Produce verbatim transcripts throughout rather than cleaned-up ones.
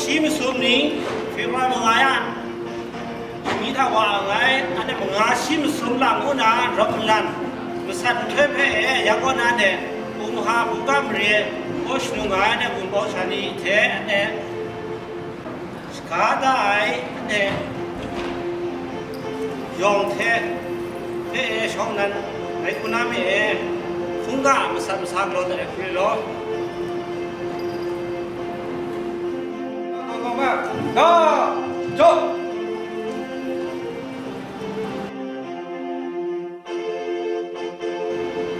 Shi masum ni, February manga ya, mi hta wa ai, anhte manga shi masum lang ngu na rawt malan, masat nhtoi hpe e, ya gaw na anhte, Umha buga mare, kaw shanung nga ai anhte, wunpawng sha ni hte anhte, shaga da ai anhte, yawng hte, hpe e shawng nan, rai hku na me e, hkungga masat masa galaw dat ai hkri law. Ga, jaw.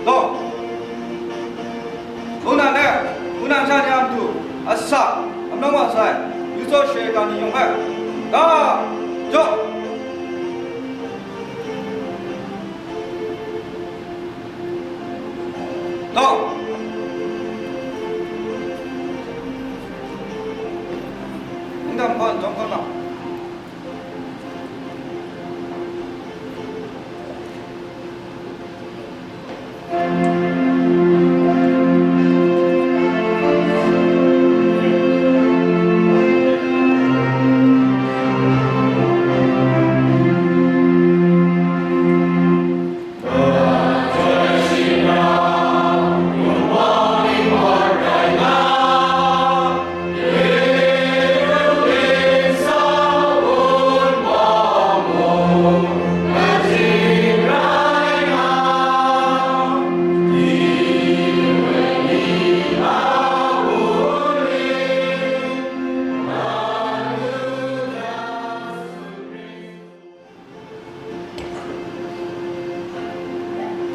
Dawng. Hkunan e, hkunan sha ni a matu, asak, amlawng wa sai, yu tsaw share ga ni yawng hpe, ga, jaw. Dawng. Hkungga hpawn, dawng hkawn lam.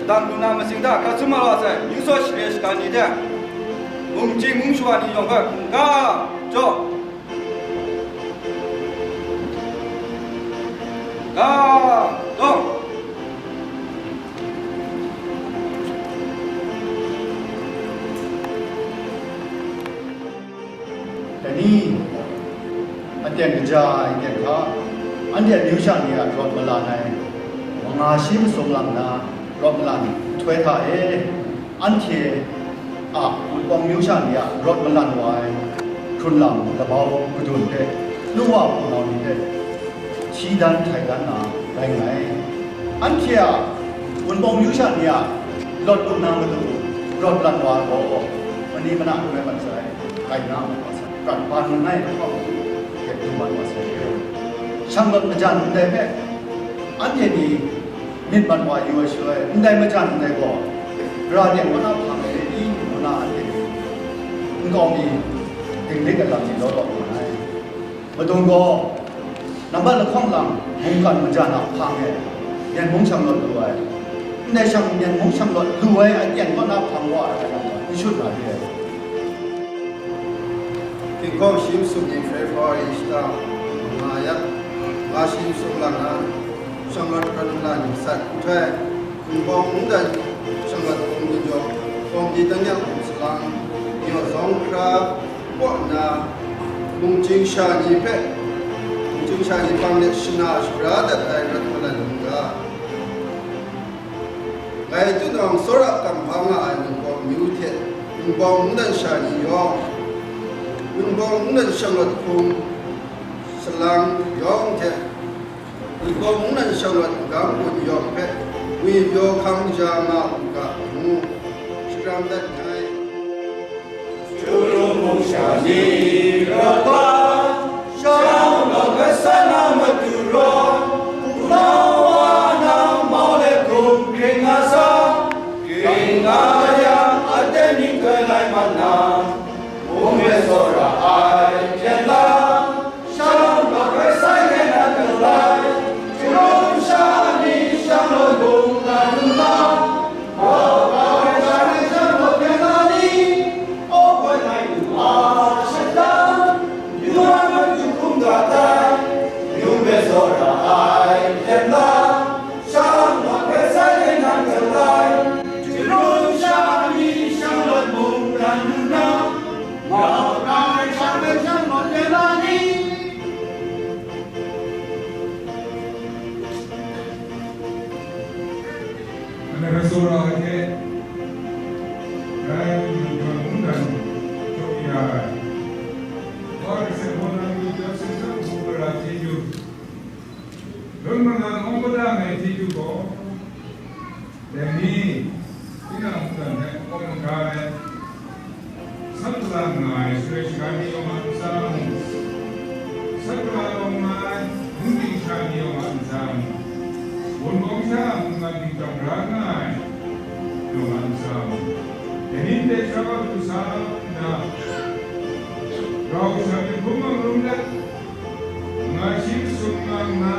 Kadang lu na masing hta, hkra sum ai wa sai, yu tsaw share shaga ni hte, mung ching mung shawa ni yawng hpe, ga, jaw, ga, dawng. Dai ni, aten kaja ai ten hta, anhte amyu sha ni a rawt malan ai, manga shi masum lang na rawt malan nhtoi hta e, anhte a wunpawng amyu sha ni a rawt malan wa ai hkrun lam labau gadun hpe, nu wa hpunau ni hpe, hti dan htai dan na rai nngai. Anhte a wunpawng amyu sha ni a lawt lu na matu rawt lan wa ai gaw, mani mana n rai mat sai, rai na mat wa sai, prat ban langai lahkawng hte du mat wa sai. Shanglawt majan ndai hpe, anhte ni myit mat wa yu ai shaloi, ndai majan ndai gaw, Gara de kaw na hpang e i ngu na anhte ni nkau mi dinglik ai lam ni law law nga ai. Madung gaw, nambat lahkawng lang mungkan majan a hpang e, myen mung shanglawt lu ai. Ndai shang myen mung shanglawt lu ai aten kaw na hpang wa ai lam gaw, n shut na re ai. Hkinghkawng shi masum ni hprai hpra ai shata nga yang, nga shi masum lang na, shanglawt hkran nna ni sat nhtoi, Hpawng mungdan shanglawt hpung ni jaw, hpawng ni dan yang hpung salang, ni a zawng hkra, kaw nna, mungchying sha ni hpe, mungchying sha ni hpang de shana shapra dat ai rawt malan n ga. Ngai tunawng tsawra kamhpa nga ai Wunpawng amyu hte, Wunpawng mungdan sha ni yawng, Wunpawng mungdan shanglawt hpung salang yawng hte, Wunpawng mungdan shanglawt n-gang gun yawng hpe ngwi pyaw hkang ja nga u ga ngu, shakram dat nngai. Chyaru mung sha ni rawt ga, shanglawt hkrai sa na matu rawng, hpunau wa nang mau let hkum hkring nga sa, hkring nga yang, aten ni htoi lai mat na, hpung hpe tsawra ai hpyen la, Shanglawt hkrai sai hkyen nan galai, Jerum sha ni shanglawt bung na lu na, Mawhka ai sha ni shanglawt hkyen na ni, awk ai ngai lu a shada, yu ai matu hkrum ga tai, yu hpe tsawra ai hpyen la, shanglawt hkrai sai hkyen nan galai, Jerum sha ni shanglawt bung na lu na, Mawhka ai sha ni shanglawt hkyen na ni, Anhte hpe tsawra ai hte, dai mungdan mungdan jaw ya ai, Wa hkrai seng hkaw na Lun malan awng kata ngai hte du gaw, dai ni, tinang mungdan hpe awng maga ai, sat gala nga ai shaloi shaga ni yawng a ntsa mu, sat gala lawng nga ai, hpung ting sha ni yawng a ntsa mu, wunpawng sha a mungga dingtang ra nga ai yawng a ntsa mu, dai ni ndai sha wa du sa nna, rau sha hpe hpung mang rum let, nga shi masum nga nna,